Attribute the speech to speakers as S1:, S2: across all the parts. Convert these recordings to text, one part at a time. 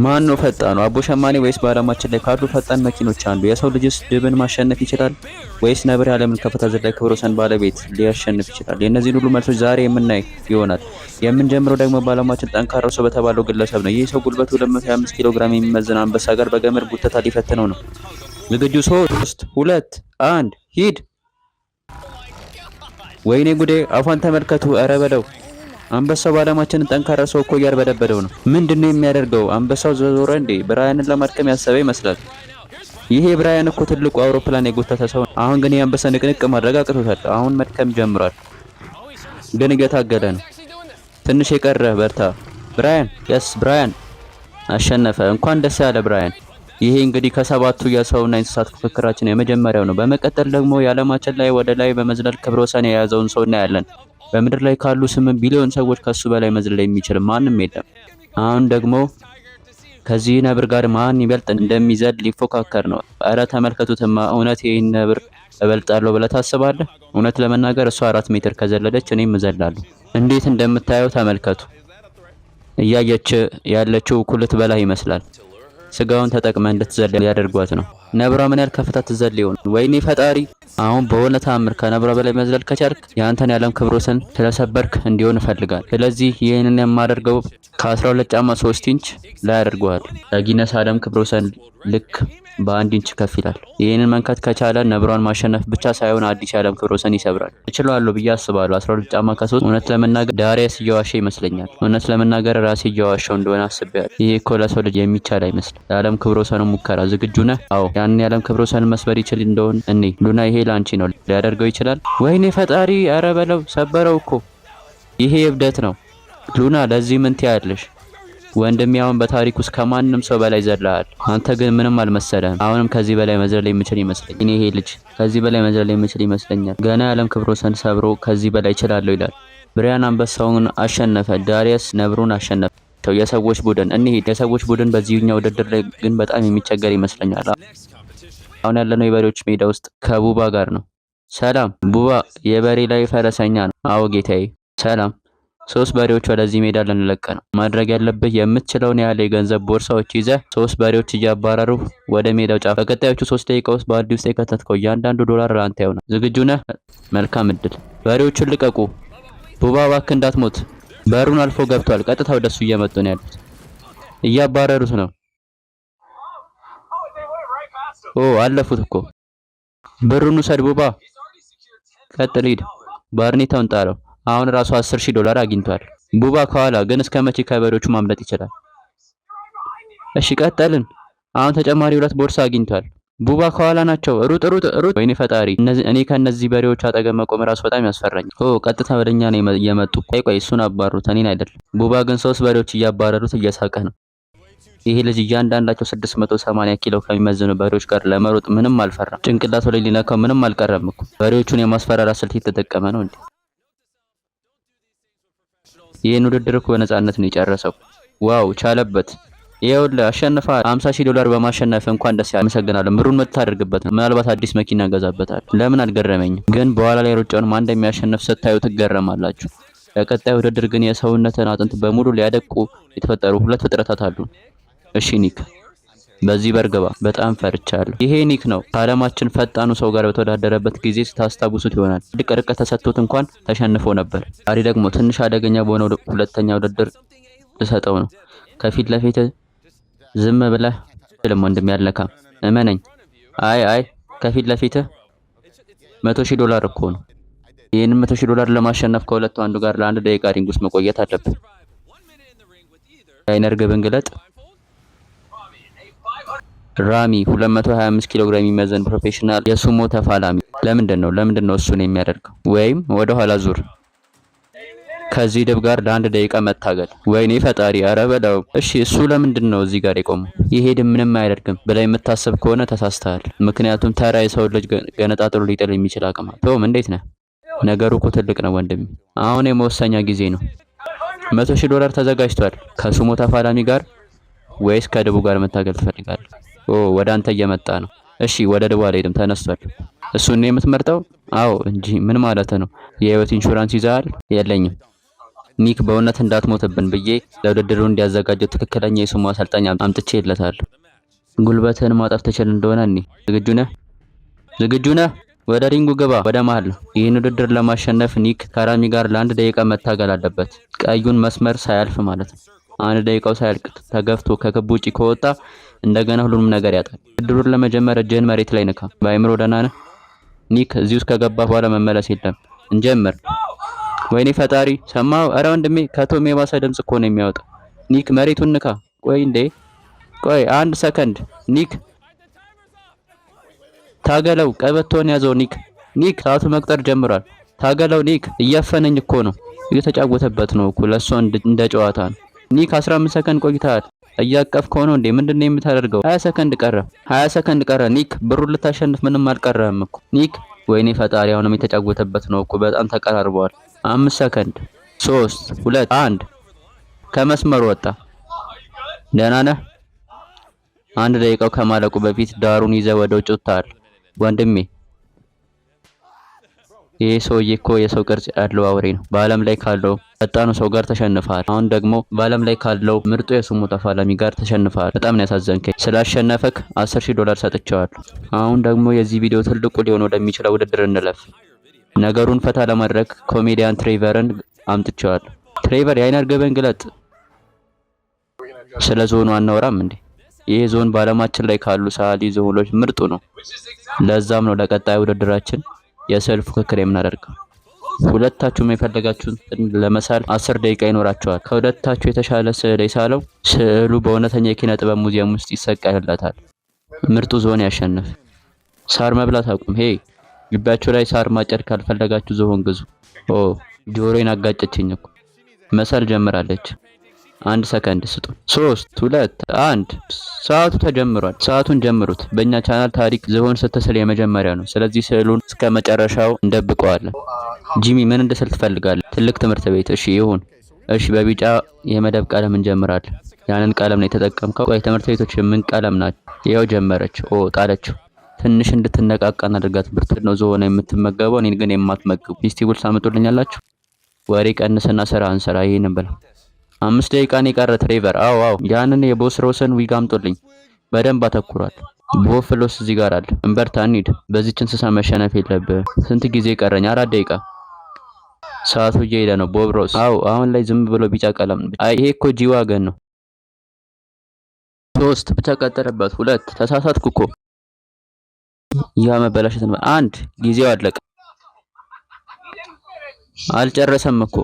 S1: ማን ነው ፈጣኑ? አቦ ሸማኔ ወይስ በዓለማችን ላይ ካሉ ፈጣን መኪኖች አንዱ? የሰው ልጅስ ድብን ማሸነፍ ይችላል ወይስ ነብር የዓለምን ከፍታ ዝላይ ክብረ ወሰን ባለቤት ሊያሸንፍ ይችላል? የእነዚህን ሁሉ መልሶች ዛሬ የምናይ ይሆናል። የምንጀምረው ደግሞ በዓለማችን ጠንካራው ሰው በተባለው ግለሰብ ነው። ይህ ሰው ጉልበቱ 225 ኪሎ ግራም የሚመዝን አንበሳ ጋር በገመድ ጉተታ ሊፈትነው ነው። ዝግጁ? 3፣ 2፣ 1፣ ሂድ! ወይኔ ጉዴ! አፏን ተመልከቱ! ኧረ በለው! አንበሳው በዓለማችን ጠንካራ ሰው እኮ እያርበደበደው ነው። ምንድነው የሚያደርገው? አንበሳው ዞረ እንዴ? ብራያንን ለማድከም ያሰበ ይመስላል። ይሄ ብራያን እኮ ትልቁ አውሮፕላን የጎተተ ሰው ነው። አሁን ግን የአንበሳ ንቅንቅ ማድረግ አቅቶታል። አሁን መድከም ጀምሯል፣ ግን እየታገለ ነው። ትንሽ የቀረ፣ በርታ ብራያን። Yes፣ ብራያን አሸነፈ። እንኳን ደስ ያለህ ብራያን። ይሄ እንግዲህ ከሰባቱ የሰውና የእንስሳት ፉክክራችን የመጀመሪያው ነው። በመቀጠል ደግሞ የዓለማችን ላይ ወደ ላይ በመዝለል ክብረ ወሰን የያዘውን ሰው እናያለን። በምድር ላይ ካሉ 8 ቢሊዮን ሰዎች ከሱ በላይ መዝለል የሚችል ማንም የለም። አሁን ደግሞ ከዚህ ነብር ጋር ማን ይበልጥ እንደሚዘል ሊፎካከር ነው። እረ ተመልከቱትማ! እውነት ይህን ነብር እበልጣለሁ ብለህ ታስባለህ? እውነት ለመናገር እሷ 4 ሜትር ከዘለለች እኔም እዘላለሁ። እንዴት እንደምታየው ተመልከቱ። እያየች ያለችው ኩልት በላይ ይመስላል። ስጋውን ተጠቅመ እንድትዘል ሊያደርጓት ነው። ነብሯ ምን ያህል ከፍታ ትዘል ይሆን? ወይኔ ፈጣሪ! አሁን በሆነ ተአምር ከነብሯ በላይ መዝለል ከቻልክ የአንተን የዓለም ክብረ ወሰን ስለሰበርክ እንዲሆን እፈልጋል። ስለዚህ ይህንን የማደርገው ከ12 ጫማ 3 ኢንች ላይ አደርገዋል። ለጊነስ ዓለም ክብረ ወሰን ልክ በ1 ኢንች ከፍ ይላል። ይህንን መንካት ከቻለ ነብሯን ማሸነፍ ብቻ ሳይሆን አዲስ የዓለም ክብረ ወሰን ይሰብራል። እችላለሁ ብዬ አስባለሁ። 12 ጫማ ከ3። እውነት ለመናገር ዳሪየስ እየዋሸ ይመስለኛል። እውነት ለመናገር ራሴ እየዋሸው እንደሆነ አስቤያለሁ። ይሄ እኮ ለሰው ልጅ የሚቻል አይመስልም። የዓለም ክብረ ወሰኑ ሙከራ ዝግጁ ነህ? አዎ። ያንን የዓለም ክብረ ወሰን መስበር ይችል እንደሆን እኔ ሉና፣ ይሄ ላንቺ ነው። ሊያደርገው ይችላል? ወይኔ ፈጣሪ! ኧረ በለው፣ ሰበረው እኮ። ይሄ እብደት ነው። ሉና፣ ለዚህ ምን ትያለሽ? ወንድሜ፣ አሁን በታሪክ ውስጥ ከማንም ሰው በላይ ዘለሃል። አንተ ግን ምንም አልመሰለህም። አሁንም ከዚህ በላይ መዝለል የምችል ይመስለኛል። እኔ ይሄ ልጅ ከዚህ በላይ መዝለል የምችል ይመስለኛል። ገና የዓለም ክብረ ወሰን ሰብሮ ከዚህ በላይ እችላለሁ ይላል። ብሪያን አንበሳውን አሸነፈ። ዳሪየስ ነብሩን አሸነፈ። የሰዎች ቡድን እንሂድ። የሰዎች ቡድን በዚህኛው ውድድር ላይ ግን በጣም የሚቸገር ይመስለኛል። አሁን ያለነው የበሬዎች ሜዳ ውስጥ ከቡባ ጋር ነው። ሰላም ቡባ፣ የበሬ ላይ ፈረሰኛ ነው። አዎ ጌታዬ። ሰላም። ሶስት በሬዎች ወደዚህ ሜዳ ልንለቅ ነው። ማድረግ ያለብህ የምትችለውን ያህል የገንዘብ ቦርሳዎች ይዘህ ሶስት በሬዎች እያባረሩ ወደ ሜዳው ጫፍ በቀጣዮቹ 3 ደቂቃ ውስጥ ባልዲ ውስጥ የከተትከው እያንዳንዱ ዶላር ለአንተ ይሆናል። ዝግጁ ነህ? መልካም እድል። በሬዎቹን ልቀቁ። ቡባ፣ እባክህ እንዳትሞት። በሩን አልፎ ገብቷል። ቀጥታ ወደሱ እየመጡ ነው ያሉት። እያባረሩት ነው። ኦ፣ አለፉት እኮ። ብሩን ውሰድ ቡባ። ቀጥል፣ ሂድ። ባርኔጣውን ጣለው። አሁን ራሱ 10,000 ዶላር አግኝቷል። ቡባ ከኋላ ግን እስከ መቼ ከበሬዎቹ ማምለጥ ይችላል? እሺ ቀጠልን። አሁን ተጨማሪ ሁለት ቦርሳ አግኝቷል። ቡባ ከኋላ ናቸው። ሩጥ ሩጥ ሩጥ! ወይኔ ፈጣሪ! እኔ ከነዚህ በሬዎች አጠገብ መቆም ራሱ በጣም ያስፈራኛል። ኦ፣ ቀጥታ ወደኛ ነው እየመጡ። ቆይ ቆይ፣ እሱን አባሩት፣ እኔን አይደለም። ቡባ ግን ሶስት በሬዎች እያባረሩት እየሳቀ ነው። ይሄ ልጅ እያንዳንዳቸው 680 ኪሎ ከሚመዝኑ በሬዎች ጋር ለመሮጥ ምንም አልፈራም። ጭንቅላቱ ላይ ሊነካው ምንም አልቀረም እኮ። በሬዎቹን የማስፈራራት ስልት የተጠቀመ ነው እንዴ? ይህን ውድድር እኮ በነፃነት ነው የጨረሰው። Wow፣ ቻለበት። ይኸውልህ አሸንፈሃል። 50 ሺህ ዶላር በማሸነፍ እንኳን ደስ ያለህ። አመሰግናለሁ። ብሩን መጥተህ አድርግበት ነው። ምናልባት አዲስ መኪና እገዛበታለሁ። ለምን አልገረመኝም? ግን በኋላ ላይ ሩጫውን ማን እንደሚያሸንፍ ስታዩ ትገረማላችሁ። ለቀጣይ ውድድር ግን የሰውነትን አጥንት በሙሉ ሊያደቁ የተፈጠሩ ሁለት ፍጥረታት አሉ። እሺ ኒክ፣ በዚህ በር ግባ። በጣም ፈርቻለሁ። ይሄ ኒክ ነው። ከዓለማችን ፈጣኑ ሰው ጋር በተወዳደረበት ጊዜ ስታስታውሱት ይሆናል። ትልቅ ርቀት ተሰጥቶት እንኳን ተሸንፎ ነበር። ዛሬ ደግሞ ትንሽ አደገኛ በሆነው ሁለተኛ ውድድር ልሰጠው ነው። ከፊት ለፊት ዝም ብለህ ወንድም ያልነካም፣ እመነኝ። አይ አይ፣ ከፊት ለፊትህ 100,000 ዶላር እኮ ነው። ይህንን 100,000 ዶላር ለማሸነፍ ከሁለቱ አንዱ ጋር ለ1 ደቂቃ ring ውስጥ መቆየት አለብህ። የአይነ ርግብን ግለጥ። ራሚ፣ 225 ኪሎ ግራም የሚመዘን ፕሮፌሽናል የሱሞ ተፋላሚ። ለምንድን ነው እሱን የሚያደርገው? ወይም ወደ ኋላ ዙር ከዚህ ድብ ጋር ለ1 ደቂቃ መታገል። ወይኔ ፈጣሪ፣ ኧረ በለው። እሺ እሱ ለምንድን ነው እዚህ ጋር የቆመው? ይሄ ድብ ምንም አያደርግም ብለህ የምታስብ ከሆነ ተሳስተሃል። ምክንያቱም ተራ የሰው ልጅ ገነጣጥሎ ሊጥል የሚችል አቅም አለ። ቶም፣ እንዴት ነህ? ነገሩ እኮ ትልቅ ነው ወንድሜ። አሁን የመወሰኛ ጊዜ ነው። 100,000 ዶላር ተዘጋጅቷል። ከሱሞ ተፋላሚ ጋር ወይስ ከድቡ ጋር መታገል ትፈልጋለህ? ኦ፣ ወደ አንተ እየመጣ ነው። እሺ ወደ ድቡ አልሄድም፣ ተነስቷል። እሱን ነው የምትመርጠው? አዎ እንጂ ምን ማለት ነው? የህይወት ኢንሹራንስ ይዘሃል? የለኝም። ኒክ በእውነት እንዳትሞትብን ብዬ ለውድድሩ እንዲያዘጋጀው ትክክለኛ የሱሞ አሰልጣኝ አምጥቼለታለሁ። ጉልበትህን ማጠፍ ትችል እንደሆነ እኔ ዝግጁ ነህ? ዝግጁ ነህ? ወደ ሪንጉ ግባ። ወደ መሃል ነው። ይህን ውድድር ለማሸነፍ ኒክ ከራሚ ጋር ለ1 ደቂቃ መታገል አለበት። ቀዩን መስመር ሳያልፍ ማለት ነው። 1 ደቂቃው ሳያልቅ ተገፍቶ ከክብ ውጪ ከወጣ እንደገና ሁሉንም ነገር ያጣል። ውድድሩን ለመጀመር እጅህን መሬት ላይ ንካ። በአይምሮ ደህና ነህ ኒክ? እዚህ ውስጥ ከገባ በኋላ መመለስ የለም። እንጀምር። ወይኔ ፈጣሪ ሰማው። ኧረ ወንድሜ ከቶም የባሰ ድምጽ እኮ ነው የሚያወጣው። ኒክ መሬቱን ንካ። ቆይ እንዴ ቆይ 1 ሰከንድ። ኒክ ታገለው። ቀበቶን ያዘው ኒክ። ኒክ ሰዓቱ መቁጠር ጀምሯል። ታገለው ኒክ። እያፈነኝ እኮ ነው። እየተጫወተበት ነው እኮ፣ ለእሷ እንደ ጨዋታ ነው። ኒክ 15 ሰከንድ ቆይተሃል። እያቀፍከው ነው እንዴ? ምንድን ነው የምታደርገው? 20 ሰከንድ ቀረ። 20 ሰከንድ ቀረ። ኒክ ብሩን ልታሸንፍ ምንም አልቀረህም እኮ ኒክ። ወይኔ ፈጣሪ፣ አሁንም የተጫወተበት ነው እኮ። በጣም ተቀራርበዋል። 5 ሰከንድ፣ 3፣ 2፣ 1። ከመስመሩ ወጣ። ደህና ነህ? 1 ደቂቃው ከማለቁ በፊት ዳሩን ይዘህ ወደ ውጭ ወጥተሃል ወንድሜ። ይህ ሰውዬ እኮ የሰው ቅርጽ ያለው አውሬ ነው። በዓለም ላይ ካለው ፈጣኑ ሰው ጋር ተሸንፈሃል። አሁን ደግሞ በዓለም ላይ ካለው ምርጡ የሱሞ ተፋላሚ ጋር ተሸንፈሃል። በጣም ነው ያሳዘንከኝ። ስላሸነፈክ 10,000 ዶላር ሰጥቼዋለሁ። አሁን ደግሞ የዚህ ቪዲዮ ትልቁ ሊሆን ወደሚችለው ውድድር እንለፍ። ነገሩን ፈታ ለማድረግ ኮሜዲያን ትሬቨርን አምጥቼዋለሁ። ትሬቨር፣ የአይነ እርግብህን ግለጥ። ስለ ዝሆኑ አናወራም እንዴ? ይህ ዝሆን በዓለማችን ላይ ካሉ ሰዓሊ ዝሆኖች ምርጡ ነው። ለዛም ነው ለቀጣዩ ውድድራችን የስዕል ፉክክር የምናደርገው። ሁለታችሁም የፈለጋችሁትን ለመሳል 10 ደቂቃ ይኖራችኋል። ከሁለታችሁ የተሻለ ስዕል የሳለው ስዕሉ በእውነተኛ የኪነ ጥበብ ሙዚየም ውስጥ ይሰቀልለታል። ምርጡ ዝሆን ያሸንፍ። ሳር መብላት አቁም። ሄይ፣ ግቢያችሁ ላይ ሳር ማጨድ ካልፈለጋችሁ ዝሆን ግዙ። ኦ፣ ጆሮዬን አጋጨችኝ እኮ። መሳል ጀምራለች። 1 ሰከንድ ስጡ። ሶስት፣ ሁለት፣ አንድ። ሰዓቱ ተጀምሯል። ሰዓቱን ጀምሩት። በእኛ ቻናል ታሪክ ዝሆን ስትስል የመጀመሪያ ነው። ስለዚህ ስዕሉን እስከ መጨረሻው እንደብቀዋለን። ጂሚ፣ ምን እንድስል ትፈልጋለህ? ትልቅ ትምህርት ቤት። እሺ ይሁን። እሺ፣ በቢጫ የመደብ ቀለም እንጀምራለን። ያንን ቀለም ነው የተጠቀምከው? ቆይ፣ ትምህርት ቤቶች ምን ቀለም ናቸው? ይኸው ጀመረች። ኦ፣ ጣለችው። ትንሽ እንድትነቃቃ እናድርጋት። ብርቱ ነው ዝሆን የምትመገበው፣ እኔን ግን የማትመግቡ። Feastables አመጡልኛላችሁ። ወሬ ቀንስና ስራ እንስራ። ይህንን ብላ። 5 ደቂቃ ነው የቀረ ትሬቨር። አዎ አዎ፣ ያንን የቦስ ሮስን ዊግ አምጡልኝ። በደንብ አተኩሯል። ቦብ ፍሎስ እዚህ ጋር አለ። እንበርታ፣ እንሂድ። በዚች እንስሳ መሸነፍ የለብህም። ስንት ጊዜ ቀረኝ? 4 ደቂቃ። ሰዓቱ እየሄደ ነው። ቦብ ሮስ። አዎ፣ አሁን ላይ ዝም ብሎ ቢጫ ቀለም። አይ፣ ይሄ እኮ G wagon ነው። ሶስት ብቻ ቀጠለበት። ሁለት፣ ተሳሳትኩ እኮ። ያ መበላሸት ነው። አንድ፣ ጊዜው አለቀ። አልጨረሰም እኮ።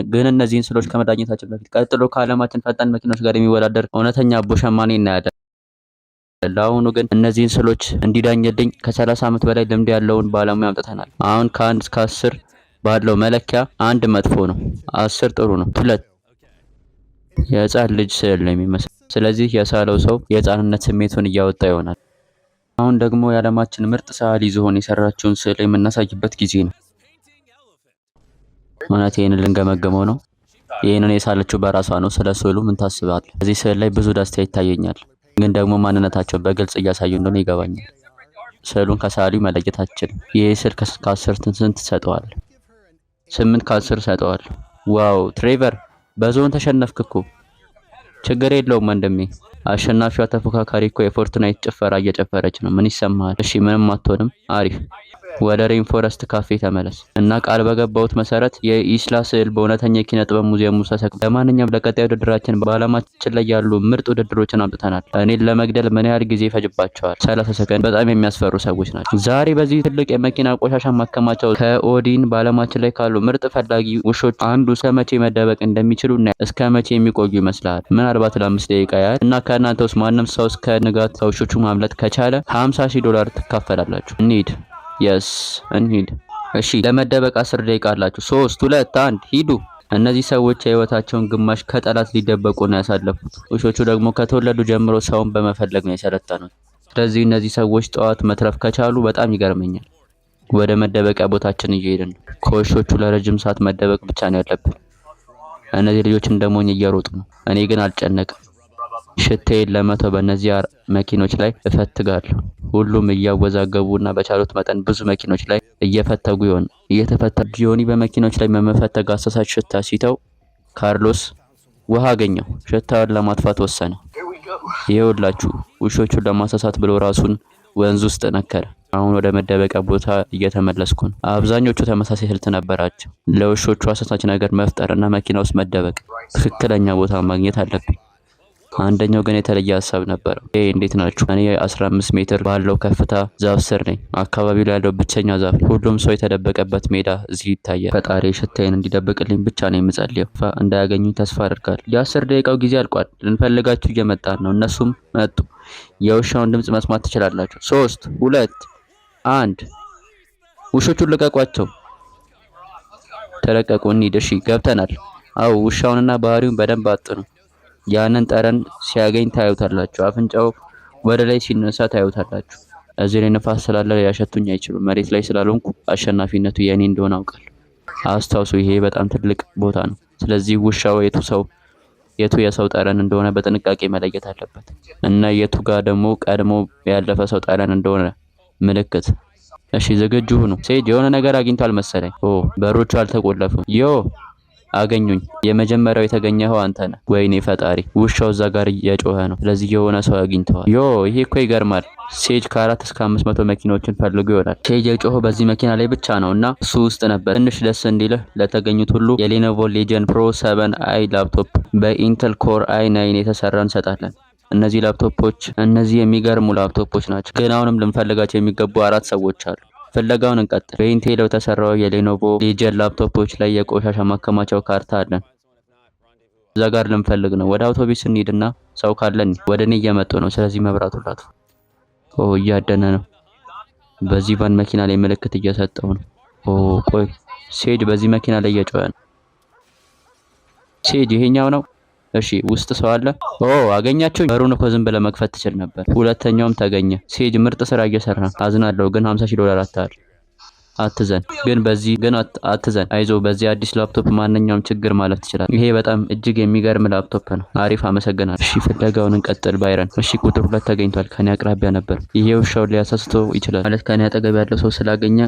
S1: ግን እነዚህን ስዕሎች ከመዳኘታችን በፊት ቀጥሎ ከዓለማችን ፈጣን መኪኖች ጋር የሚወዳደር እውነተኛ አቦ ሸማኔ እናያለን። ለአሁኑ ግን እነዚህን ስዕሎች እንዲዳኝልኝ ከ30 ዓመት በላይ ልምድ ያለውን ባለሙያ አምጥተናል። አሁን ከ1 እስከ 10 ባለው መለኪያ 1 መጥፎ ነው፣ 10 ጥሩ ነው። 2። የህፃን ልጅ ስዕል ነው የሚመስለው። ስለዚህ የሳለው ሰው የህፃንነት ስሜቱን እያወጣ ይሆናል። አሁን ደግሞ የዓለማችን ምርጥ ሰዓሊ ዝሆን የሰራችውን ስዕል የምናሳይበት ጊዜ ነው። እውነት ይህንን ልንገመገመው ነው? ይህንን የሳለችው በራሷ ነው። ስለ ስዕሉ ምን ታስባለህ? እዚህ ስዕል ላይ ብዙ ደስታ ይታየኛል፣ ግን ደግሞ ማንነታቸው በግልጽ እያሳዩ እንደሆነ ይገባኛል። ስዕሉን ከሰዓሊው መለየት አትችልም። ይህ ስዕል ከ10 ስንት ትሰጠዋለህ? 8 ከ10 ሰጠዋለሁ። ዋው ትሬቨር፣ በዝሆን ተሸነፍክ እኮ። ችግር የለውም ወንድሜ። አሸናፊዋ ተፎካካሪ እኮ የ Fortnite ጭፈራ እየጨፈረች ነው። ምን ይሰማሃል? እሺ፣ ምንም አትሆንም። አሪፍ። ወደ Rainforest ካፌ ተመለስ እና ቃል በገባሁት መሰረት የኢስላ ስዕል በእውነተኛ የኪነ ጥበብ ሙዚየም ውስጥ ተሰቅሏል። ለማንኛውም ለቀጣይ ውድድራችን በዓለማችን ላይ ያሉ ምርጥ ውድድሮችን አምጥተናል። እኔን ለመግደል ምን ያህል ጊዜ ይፈጅባቸዋል? 30 ሰከንድ። በጣም የሚያስፈሩ ሰዎች ናቸው። ዛሬ በዚህ ትልቅ የመኪና ቆሻሻ ማከማቻው ከኦዲን በዓለማችን ላይ ካሉ ምርጥ ፈላጊ ውሾች አንዱ እስከ መቼ መደበቅ እንደሚችሉ እና እስከ መቼ የሚቆዩ ይመስላል? ምናልባት ለ5 ደቂቃ ያህል። እና ከእናንተ ውስጥ ማንም ሰው እስከ ንጋት ከውሾቹ ማምለጥ ከቻለ 50,000 ዶላር ትካፈላላችሁ። እንሂድ። Yes፣ እንሂድ። እሺ፣ ለመደበቅ 10 ደቂቃ አላችሁ። ሶስት፣ ሁለት፣ አንድ፣ ሂዱ። እነዚህ ሰዎች የህይወታቸውን ግማሽ ከጠላት ሊደበቁ ነው ያሳለፉት። ውሾቹ ደግሞ ከተወለዱ ጀምሮ ሰውን በመፈለግ ነው የሰለጠኑት። ስለዚህ እነዚህ ሰዎች ጠዋት መትረፍ ከቻሉ በጣም ይገርመኛል። ወደ መደበቂያ ቦታችን እየሄድን ነው። ከውሾቹ ለረጅም ሰዓት መደበቅ ብቻ ነው ያለብን። እነዚህ ልጆች እንደሞኝ እየሮጡ ነው። እኔ ግን አልጨነቅም። ሽታዬን ለመተው በእነዚህ መኪኖች ላይ እፈትጋለሁ። ሁሉም እያወዛገቡ እና በቻሉት መጠን ብዙ መኪኖች ላይ እየፈተጉ ይሆን እየተፈተ ጂዮኒ በመኪኖች ላይ በመፈተግ አሳሳች ሽታ ሲተው ካርሎስ ውሃ አገኘው። ሽታውን ለማጥፋት ወሰነ። ይኸውላችሁ ውሾቹን ለማሳሳት ብሎ ራሱን ወንዝ ውስጥ ነከረ። አሁን ወደ መደበቂያ ቦታ እየተመለስኩ ነው። አብዛኞቹ ተመሳሳይ ስልት ነበራቸው። ለውሾቹ አሳሳች ነገር መፍጠር እና መኪና ውስጥ መደበቅ። ትክክለኛ ቦታ ማግኘት አለብኝ። አንደኛው ግን የተለየ ሀሳብ ነበረው። ይሄ እንዴት ናችሁ? እኔ 15 ሜትር ባለው ከፍታ ዛፍ ስር ነኝ። አካባቢው ላይ ያለው ብቸኛ ዛፍ። ሁሉም ሰው የተደበቀበት ሜዳ እዚህ ይታያል። ፈጣሪ ሽታዬን እንዲደብቅልኝ ብቻ ነው የምጸልየው። እንዳያገኙኝ ተስፋ አደርጋለሁ። የ10 ደቂቃው ጊዜ አልቋል። ልንፈልጋችሁ እየመጣን ነው። እነሱም መጡ። የውሻውን ድምጽ መስማት ትችላላችሁ። ሶስት፣ ሁለት፣ አንድ። ውሾቹን ልቀቋቸው። ተለቀቁ። እንሂድ። እሺ ገብተናል። አዎ፣ ውሻውንና ባህሪውን በደንብ አጥኑ። ያንን ጠረን ሲያገኝ ታዩታላችሁ። አፍንጫው ወደ ላይ ሲነሳ ታዩታላችሁ። እዚህ ላይ ንፋስ ስላለ ሊያሸቱኝ አይችሉም። መሬት ላይ ስላልሆንኩ አሸናፊነቱ የኔ እንደሆነ አውቃለሁ። አስታውሱ፣ ይሄ በጣም ትልቅ ቦታ ነው። ስለዚህ ውሻው የቱ የሰው ጠረን እንደሆነ በጥንቃቄ መለየት አለበት እና የቱ ጋር ደግሞ ቀድሞ ያለፈ ሰው ጠረን እንደሆነ ምልክት። እሺ ዝግጁ ሁኑ። ሴጅ የሆነ ነገር አግኝቷል መሰለኝ። ኦ፣ በሮቹ አልተቆለፉም። ዮ፣ አገኙኝ። የመጀመሪያው የተገኘኸው አንተ ነህ። ወይኔ ፈጣሪ፣ ውሻው እዛ ጋር እየጮኸ ነው። ስለዚህ የሆነ ሰው አግኝተዋል። ዮ፣ ይሄ እኮ ይገርማል። ሴጅ ከ4 እስከ 500 መኪናዎችን ፈልጎ ይሆናል። ሴጅ የጮኸው በዚህ መኪና ላይ ብቻ ነው እና እሱ ውስጥ ነበር። ትንሽ ደስ እንዲልህ ለተገኙት ሁሉ የ Lenovo Legion Pro 7i ላፕቶፕ በ Intel Core i9 የተሰራ እንሰጣለን። እነዚህ ላፕቶፖች፣ እነዚህ የሚገርሙ ላፕቶፖች ናቸው። ግን አሁንም ልንፈልጋቸው የሚገቡ አራት ሰዎች አሉ። ፍለጋውን እንቀጥል። በ Intel የተሰራው የ Lenovo Legion ላፕቶፖች ላይ የቆሻሻ ማከማቻው ካርታ አለን። እዛ ጋር ልንፈልግ ነው። ወደ አውቶቡስ እንሂድና ሰው ካለን ወደ እኔ እየመጡ ነው። ስለዚህ መብራቱ ላጥፋ። ኦ፣ እያደነ ነው። በዚህ van መኪና ላይ ምልክት እየሰጠው ነው። ኦ ቆይ፣ ሴጅ በዚህ መኪና ላይ እየጮኸ ነው። ሴጅ፣ ይሄኛው ነው። እሺ፣ ውስጥ ሰው አለ። ኦ፣ አገኛችሁ። በሩን እኮ ዝም ብለህ መክፈት ትችል ነበር። ሁለተኛውም ተገኘ። ሴጅ ምርጥ ስራ እየሰራ። አዝናለሁ፣ ግን 50 ሺህ ዶላር አጥተሃል። አትዘን ግን በዚህ ግን አትዘን፣ አይዞህ። በዚህ አዲስ ላፕቶፕ ማንኛውም ችግር ማለፍ ትችላለህ። ይሄ በጣም እጅግ የሚገርም ላፕቶፕ ነው። አሪፍ፣ አመሰግናለሁ። እሺ ፍለጋውን እንቀጥል ባይረን። እሺ ቁጥር 2 ተገኝቷል። ከኔ አቅራቢያ ነበር። ይሄ ውሻውን ሊያሳስተው ይችላል። ማለት ከኔ አጠገብ ያለው ሰው ስላገኘ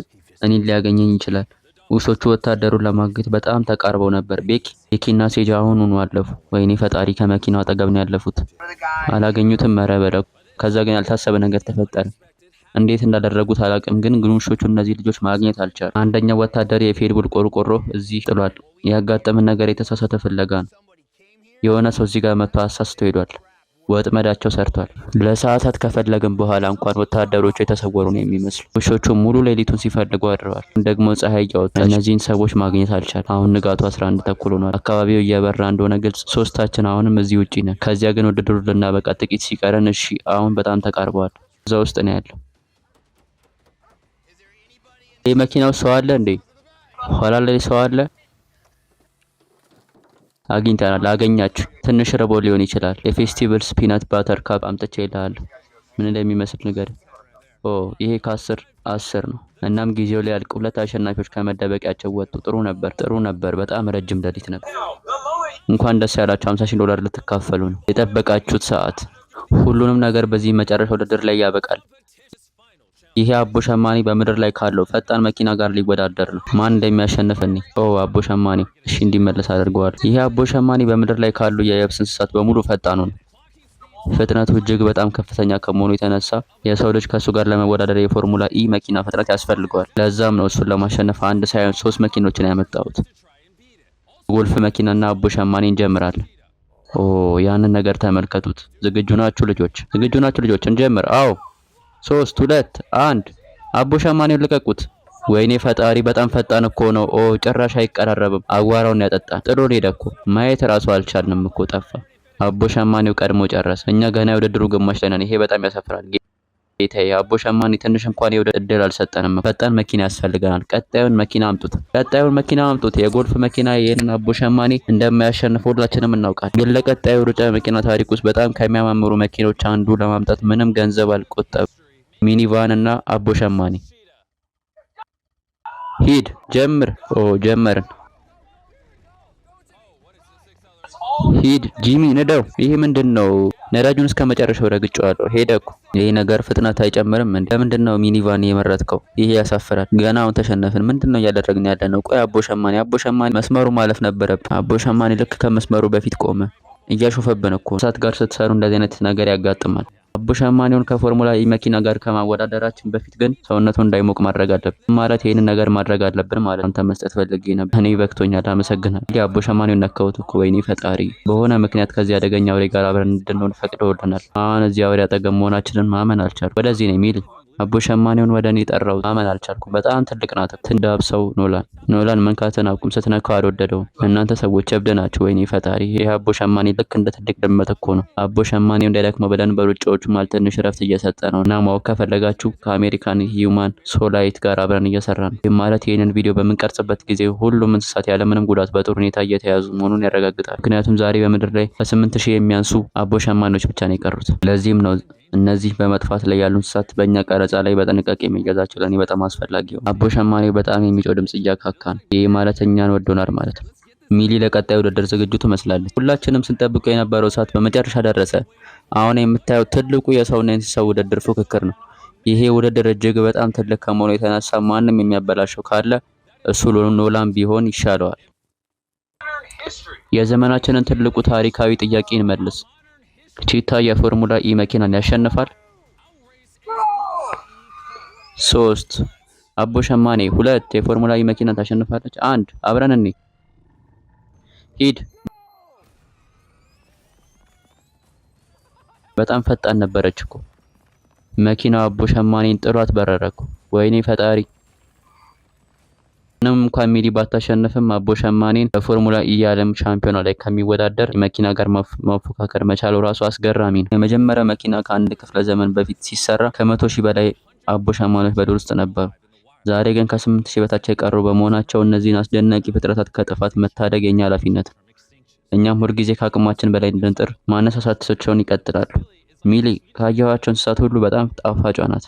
S1: እኔን ሊያገኘኝ ይችላል። ውሾቹ ወታደሩን ለማግኘት በጣም ተቃርበው ነበር። ቤኪ፣ ቤኪ እና ሴጅ አሁኑኑ አለፉ። ወይኔ ፈጣሪ፣ ከመኪናው አጠገብ ነው ያለፉት። አላገኙትም። ኧረ በለው። ከዛ ግን ያልታሰበ ነገር ተፈጠረ። እንዴት እንዳደረጉት አላውቅም፣ ግን ውሾቹ እነዚህ ልጆች ማግኘት አልቻሉም። አንደኛው ወታደር የ Red Bull ቆርቆሮ እዚህ ጥሏል። ያጋጠመን ነገር የተሳሳተ ፍለጋ ነው። የሆነ ሰው እዚህ ጋር መጥቶ አሳስቶ ሄዷል። ወጥመዳቸው ሰርቷል። ለሰዓታት ከፈለግን በኋላ እንኳን ወታደሮቹ የተሰወሩ ነው የሚመስሉ። ውሾቹ ሙሉ ሌሊቱን ሲፈልጉ አድረዋል። ደግሞ ፀሐይ እያወጣች እነዚህን ሰዎች ማግኘት አልቻለም። አሁን ንጋቱ 11:30 ሆኗል። አካባቢው እየበራ እንደሆነ ግልጽ። ሶስታችን አሁንም እዚህ ውጪ ነን። ከዚያ ግን ውድድሩ ልናበቃ ጥቂት ሲቀረን፣ እሺ አሁን በጣም ተቃርበዋል። እዛ ውስጥ ነው ያለው። ይህ መኪናው ሰው አለ እንዴ? ኋላ ላይ ሰው አለ? አግኝተናል። አገኛችሁ። ትንሽ ርቦ ሊሆን ይችላል። የ Feastables peanut butter cup አምጥቼ ይልሃለሁ። ምን እንደሚመስል ንገር። ኦ፣ ይሄ ከ10 10 ነው። እናም ጊዜው ሊያልቅ ሁለት አሸናፊዎች ከመደበቂያቸው ወጡ። ጥሩ ነበር፣ ጥሩ ነበር። በጣም ረጅም ሌሊት ነበር። እንኳን ደስ ያላችሁ፣ 50 ሺህ ዶላር ልትካፈሉ ነው። የጠበቃችሁት ሰዓት። ሁሉንም ነገር በዚህ መጨረሻ ውድድር ላይ ያበቃል። ይሄ አቦ ሸማኔ በምድር ላይ ካለው ፈጣን መኪና ጋር ሊወዳደር ነው። ማን እንደሚያሸንፍ እኔ። ኦ፣ አቦ ሸማኔ። እሺ እንዲመለስ አድርገዋል። ይሄ አቦ ሸማኔ በምድር ላይ ካሉ የየብስ እንስሳት በሙሉ ፈጣኑ ነው። ፍጥነቱ እጅግ በጣም ከፍተኛ ከመሆኑ የተነሳ የሰው ልጅ ከእሱ ጋር ለመወዳደር የ Formula E መኪና ፍጥነት ያስፈልገዋል። ለዛም ነው እሱን ለማሸነፍ አንድ ሳይሆን ሶስት መኪኖችን ያመጣሁት። ጎልፍ መኪናና አቦ ሸማኔ እንጀምራለን። ኦ፣ ያንን ነገር ተመልከቱት። ዝግጁ ናችሁ ልጆች? ዝግጁ ናችሁ ልጆች? እንጀምር። አዎ፣ ሶስት፣ ሁለት፣ አንድ። አቦ ሸማኔውን ልቀቁት። ወይኔ ፈጣሪ፣ በጣም ፈጣን እኮ ነው። ኦ፣ ጭራሽ አይቀራረብም። አዋራውን ያጠጣል። ጥሎን ሄደ እኮ። ማየት እራሱ አልቻልንም እኮ፣ ጠፋ። አቦ ሸማኔው ቀድሞ ጨረሰ። እኛ ገና የውድድሩ ግማሽ ላይ ነን። ይሄ በጣም ያሳፍራል። ጌታዬ፣ አቦ ሸማኔ ትንሽ እንኳን የውድድር እድል አልሰጠንም። ፈጣን መኪና ያስፈልገናል። ቀጣዩን መኪና አምጡት። ቀጣዩን መኪና አምጡት። የጎልፍ መኪና ይህንን አቦ ሸማኔ እንደማያሸንፍ ሁላችንም እናውቃለን። ግን ለቀጣዩ ሩጫ መኪና ታሪክ ውስጥ በጣም ከሚያማምሩ መኪኖች አንዱ ለማምጣት ምንም ገንዘብ አልቆጠብም። Minivan እና አቦ ሸማኔ። ሂድ፣ ጀምር። ኦ፣ ጀመርን። ሂድ ጂሚ ንዳው። ይሄ ምንድን ነው? ነዳጁን እስከ መጨረሻው ረግጬዋለሁ። ሄደ እኮ። ይሄ ነገር ፍጥነት አይጨምርም እንዴ? ለምንድን ነው minivan የመረጥከው? ይሄ ያሳፍራል። ገና አሁን ተሸነፍን። ምንድን ነው እያደረግን ያለ ነው? ቆይ አቦ ሸማኔ፣ አቦ ሸማኔ መስመሩ ማለፍ ነበረብን። አቦ ሸማኔ ልክ ከመስመሩ በፊት ቆመ። እያሾፈብን እኮ። እሳት ጋር ስትሰሩ እንደዚህ አይነት ነገር ያጋጥማል። አቦ ሸማኔውን ከፎርሙላ ኢ መኪና ጋር ከማወዳደራችን በፊት ግን ሰውነቱ እንዳይሞቅ ማድረግ አለብን። ማለት ይህንን ነገር ማድረግ አለብን ማለት አንተ መስጠት ፈልጌ ነበር። እኔ በቅቶኛል፣ አመሰግናለሁ። እንዲህ አቦ ሸማኔውን ነካሁት እኮ። ወይኔ ፈጣሪ። በሆነ ምክንያት ከዚህ አደገኛ አውሬ ጋር አብረን እንድንሆን ፈቅደውልናል። አሁን እዚህ አውሬ አጠገብ መሆናችንን ማመን አልቻልኩም። ወደዚህ ነው የሚል አቦ ሸማኔውን ወደ እኔ ጠራው። ማመን አልቻልኩም። በጣም ትልቅ ናት። ትንዳብሰው ኖላን ኖላን መንካትን አቁም። ስትነካው አልወደደውም። እናንተ ሰዎች እብድ ናችሁ። ወይኔ ፈጣሪ! ይህ አቦ ሸማኔ ልክ እንደ ትልቅ ድመት እኮ ነው። አቦ ሸማኔው እንዳይደክመው ብለን በሩጫዎቹ መሃል ትንሽ ረፍት እየሰጠ ነው እና ማወቅ ከፈለጋችሁ ከአሜሪካን Humane Society ጋር አብረን እየሰራ ነው። ይህ ማለት ይህንን ቪዲዮ በምንቀርጽበት ጊዜ ሁሉም እንስሳት ያለምንም ጉዳት በጥሩ ሁኔታ እየተያዙ መሆኑን ያረጋግጣል። ምክንያቱም ዛሬ በምድር ላይ ከ8,000 የሚያንሱ አቦ ሸማኔዎች ብቻ ነው የቀሩት። ለዚህም ነው እነዚህ በመጥፋት ላይ ያሉ እንስሳት በእኛ ቀረጻ ላይ በጥንቃቄ መያዛቸው ለእኔ በጣም አስፈላጊ ነው። አቦ ሸማኔው በጣም የሚጮህ ድምጽ እያካካ ነው። ይህ ማለት እኛን ወዶናል ማለት ነው። ሚሊ ለቀጣይ ውድድር ዝግጁ ትመስላለች። ሁላችንም ስንጠብቀው የነበረው ሰዓት በመጨረሻ ደረሰ። አሁን የምታየው ትልቁ የሰውና የእንስሳ ውድድር ፉክክር ነው። ይሄ ውድድር እጅግ በጣም ትልቅ ከመሆኑ የተነሳ ማንም የሚያበላሸው ካለ እሱ ኖላን ቢሆን ይሻለዋል። የዘመናችንን ትልቁ ታሪካዊ ጥያቄ እንመልስ። ቺታ የፎርሙላ ኢ መኪናን ያሸንፋል? 3 አቦ ሸማኔ፣ 2 የፎርሙላ ኢ መኪናን ታሸንፋለች? 1 አብረን እኔ ሂድ። በጣም ፈጣን ነበረች እኮ። መኪናው አቦ ሸማኔን ጥሏት በረረ እኮ። ወይኔ ፈጣሪ! ምንም እንኳን ሚሊ ባታሸንፍም አቦ ሸማኔን በፎርሙላ ኢ የዓለም ሻምፒዮና ላይ ከሚወዳደር መኪና ጋር መፎካከር መቻሉ ራሱ አስገራሚ ነው። የመጀመሪያው መኪና ከአንድ ክፍለ ዘመን በፊት ሲሰራ ከ100,000 በላይ አቦ ሸማኔዎች በዱር ውስጥ ነበሩ። ዛሬ ግን ከ8,000 በታች የቀሩ በመሆናቸው እነዚህን አስደናቂ ፍጥረታት ከጥፋት መታደግ የኛ ኃላፊነት ነው። እኛም ሁልጊዜ ከአቅማችን በላይ እንድንጥር ማነሳሳታቸውን ይቀጥላሉ። ሚሊ ካየኋቸው እንስሳት ሁሉ በጣም ጣፋጯ ናት።